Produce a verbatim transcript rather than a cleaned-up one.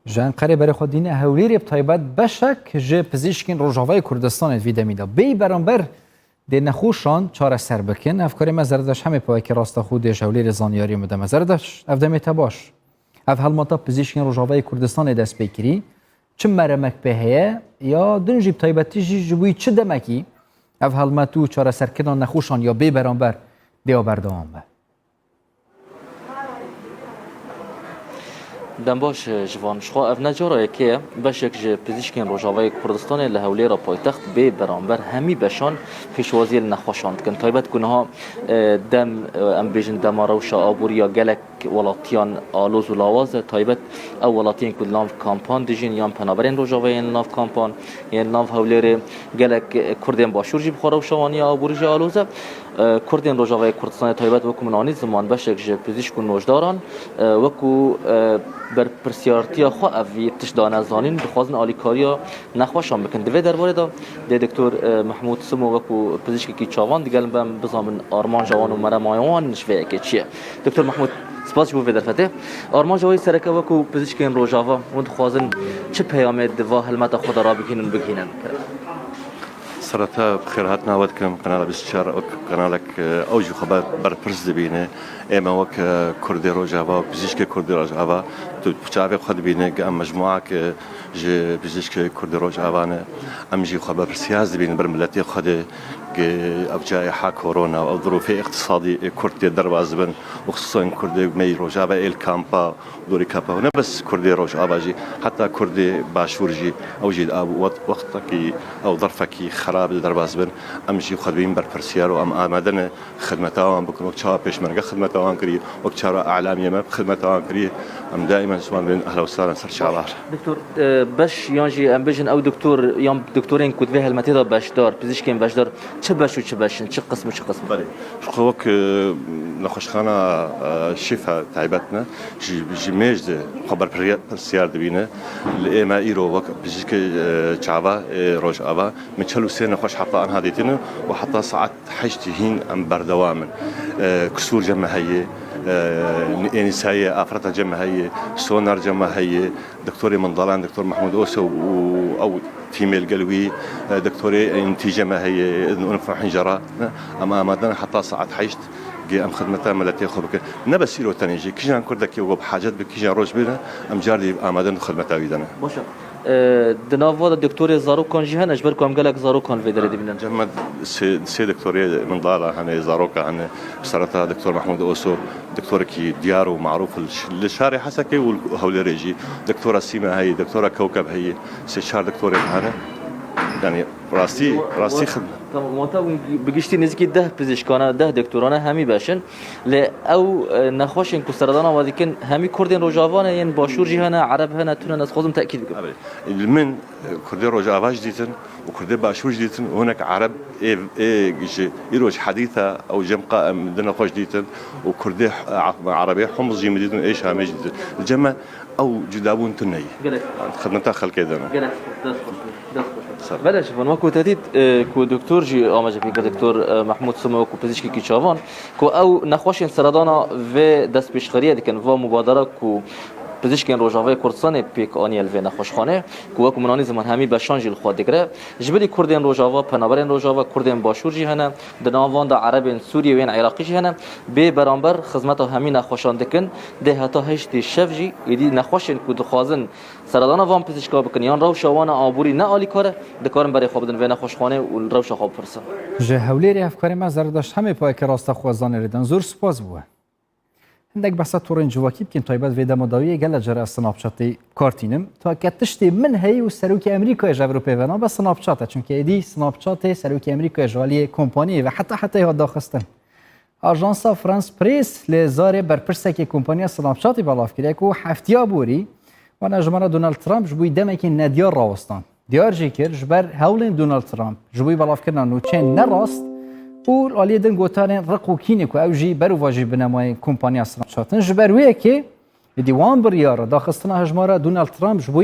Ji Enqerê berê xwe dîne Hewlêrê, bi taybet beşek ji pizîşkên Rojavayê Kurdistanê di vî demî de bê beramber dê nexweşan çareser bikin. Hevkarê me Zerdaş Hemê pawekê rasta xwe dê ji Hewlêrê zanyariyê min deme. Zerdaş, ev demê te baş. Ev helmata pizîşkên Rojavayê Kurdistanê dest pê kirî. Çi meremek pê heye? Ya din jî bi taybetî jî ji bo çi demekî ev helmet û çareserkirina nexweşan ya bê beramber dê berdewam be? Dem baş, e, ji van. Ji xwe ev ne cara yekê ye. Beşek ji pizîşkên Rojavayê Kurdistanê li Hewlêra paytext bê beramber hemî beşan pêşwaziyê li nexweşan dikin. Taybet ku niha, e, dem, e, em bêjin dema rewşa aborî ya gelek welatiyan aloz û lawaz e. Taybet ew welatiyên ku li nav kampan dijîn, yan penaberên Rojavayê yên li nav kampan, yên li nav Hewlêrê, gelek, e, Kurdên Başûr jî bi xwe rewşa wan ya aborî jî aloz e. E, Kurdên Rojavayê Kurdistanê taybet wekû min anî ziman beşek ji pizîşk û nojdaran, e, wekû, e, berpirsiyartiya xwe ev yê tişt dane zanîn, dixwazin alîkariya nexweşan bikin. Di vê derbarê de dê Doktor, e, Mehmûd Simo wekû pizîşkekî çavan digel me, em bizanin armanca wan û merema wan ji vê yekê çi ye. Doktor Mehmûd, spas ji bo vê derfetê. Armanca wê sereke wekû pizîşkên Rojava, hûn dixwazin çi peyamê di va helmeta xwe de rabigihînin û bigihînin? Sereta bi xêr hatina we dikim, Kanala bîst û çar wek kanalek, e, ew jî xwe ber-, berpirs dibîne. Ême wek, e, Kurdê Rojava û pizîşkê Kurdê Rojava, tu bi çavê xwe dibîne, em mecmuak, e, ji pizîşkê Kurdê Rojava ne. Em jî xwe berpirsiyar dibînin ber miletê xwe de, ge ev cayê ha korona û ev zirûfê îqtisadî ê Kurd tê derbas dibin û xisûsan Kurdê me yî Rojava ê li kampa, dorê kampa, ne bes Kurdê Rojava jî, heta Kurdê Başûr jî, ew jî di av-, wet-, wextekî ew zerfekî xerab de derbas bin, em jî xwe dibînin berpirsiyar û em amade ne xidmeta wan bikin, wek çawa pêşmerge xidmeta wan kirî, wek çawa elamiyê me xidmeta wan kirî, em daîmen ji wan bên ehla û sahlan ser çavar. Doktor, e, beş yan jî em bêjin ew doktor yan doktorên ku di vê helmetê de beşdar, pizîşkên beşdar, çi beş û çi beş in, çi qism û çi qism in? Belê. Ji xwe wek, e, nexweşxana, e, şîfa taybet ne, ji, ji mêj de xwe berpirsiyar dibîne. Li ême îro wek pizîşkê, e, çava, e, Rojava, min çel û sê nexweş heta anha dîtine û heta saet heştê hîn em berdewam in. E, kisûr cem me heye, e, ênîsayê afreta cem me heye, sonar cem me heye, doktorê mindalan, Doktor Mehmûd Oso û ew tîmê li gel wî, e, doktorê nitîce me heye, Unfa Hincera, em amade ne heta saet heşt, gê em xidmeta miletê xwe bikin. Ne bes îro tenê jî, kîjan Kurdekî we bi hacet bi kîjan roj bêne, em car dî amade ne xidmeta wî de ne. Baş e. E, di nav va de doktorê zarokan jî hene, ji ber ku em gelek zarokan vê derê dibînin. Cem me sê, sê doktorê mindala hene, zaroka hene. Sereta Doktor Mehmûd Oso, doktorekî diyar û marûf li ş-, li şarê Hesekê û li Hewlêrê jî. Doktora Sîme heye, Doktora Kewkeb heye. Sê çar doktorê hene. Yani rastî, rastî xidmet. Tamam, wanta hûn bi giştî nêzîkî deh pizîşkane, deh doktorane hemî beş in. Lê ew, e, nexweşên ku seredana we dikin, hemî Kurdên Rojava ne, yên Başûr jî hene, Ereb hene, tune ne, ez dixwazim tekîd bikim. Li min, e, Kurdê Rojava jî dîtin û Kurdê Başûr jî dîtin û hinek Ereb ê, ê ji îro ji hedîsa ew cem qa em di nexweş dîtin û Kurdê, e, Erebê Homs jî min dîtin û ê Şamê jî dîtin. Li cem me ew cudabûn tune ye. Gelek. Xidmeta xelkê de ne. Gelek. Dest xweş. Dest xweş. Sağ ol. Belê, şivan, wekî te dît, e, ku doktor jî amaje pê kir, doktor, e, Mehmûd Simo wekî pizîşkekî çavan, ku ew nexweşên seredana vê destpêşxeriyê dikin, va mubadera ku pizîşkên Rojavayê Kurdistanê pêk aniye li vê nexweşxanê, ku wekî min anî ziman hemî beşan jî li xwe digire. Ji bilî Kurdên Rojava, penaberên Rojava, Kurdên Başûr jî hene, di nav van de Erebên Sûriyê û yên Iraqî jî hene, bê beramber xizmeta hemî nexweşan dikin, dê heta heştê şev jî, êdî nexweşên ku dixwazin seredana van pizîşka bikin, yan rewşa wan a aborî ne alîkar e, dikarin berê xwe bidin vê nexweşxanê û li rewşa xwe bipirsin. Ji Hewlêrê hevkarê me Zerdaşt Hemê payeke rasta xwe zanê rê dan. Zor spas bû. Hindek behsa torên civakî bikin, taybet vê dema dawiyê gelek cara ez Snapchatê kar tînim. Take tiştê min heye û serokê Amerîkayê ji Ewropê ve nabe Snapchat e. Çunke êdî Snapchatê serokê Amerîkayê ji aliyê kompaniyê ve heta hetayê hat daxistin. Ajansa France Press li zarê berpirsekê kompaniya Snapchatê belav kiriye ku heftiya borî wana ji me re Donald Trump ji bo demekê nediyar rawestan. Diyar jî kir, ji ber hewlên Donald Trump ji bo belavkirina nûçeyên ne rast û li aliyê din gotarên riq û kînê ku ew jî berovajî binemayên kompaniya Snapchat in, ji ber wê yekê êdî wan biryara daxistina hejmara Donald Trump ji bo